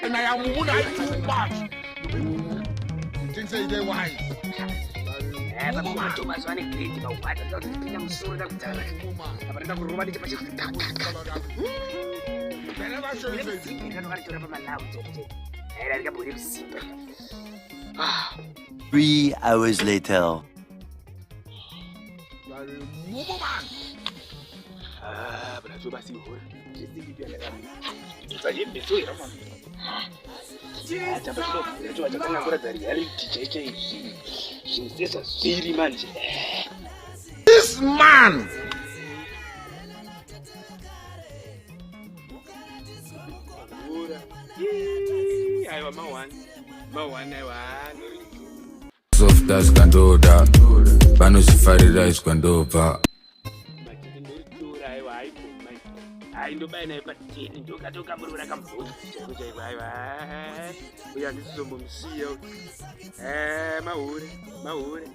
And I am mumu na too much. You think say you dey wise? Eh, baba Thomas vane grade vahwata ndoda kuti ndipinda musoro ndakudhara. Apa ndoda kurova ndichipa chi ka ka ka. They never show you say Simba ndakaritora pamalawi chete chete. Eh, rikabhure kusimba. Ah. 3 hours later. you are a mumu man. Ah, bra basi hore. Zviri manje. This man. Aiwa ma1 ma1 aiwa. Soft zvikandoda vanozvifarira zvikandobva. Machete ndoritora aiwa haigoma hai ndobaya nayo pateni ndokatokamurura kamubhokisi chaiko chaiko aiwa uyo handisizombomusiya mahure mahure.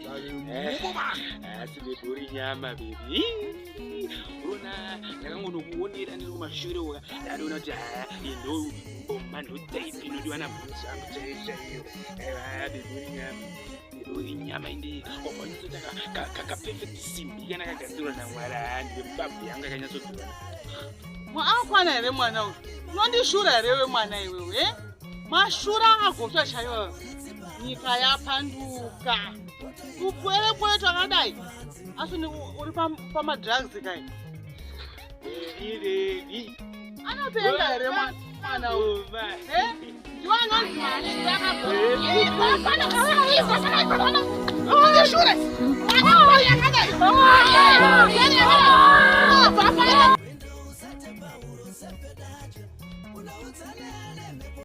You are a mumu man. Asi bebori nyama bebi urona ndakangonokuonera ndiri kumashure uka ndadoona kuti ha ndo ngoma ndotaipi inodiwa nabhonzo angu chaiyo chaiyo. Aiwa bebori nyama bebori nyama inde wakwanisa kaperfect simbi kana kagadzirwa namwari. Ha ndiwe mbabvu yangu yakanyatsodzirwa. Akwana here mwana uyu? Unondishura here we mwana iwewe? Eh? Mashura agoswa chaiwo. Nyika yapanduka. Upwere pwere twakadai. Asi uri pamadrugs kai. Bebi. Anopenga here mwana uyu? Eh? Ndiwe anonzi mashura akagoswa. Unondishura. Mwana uyu yakadai.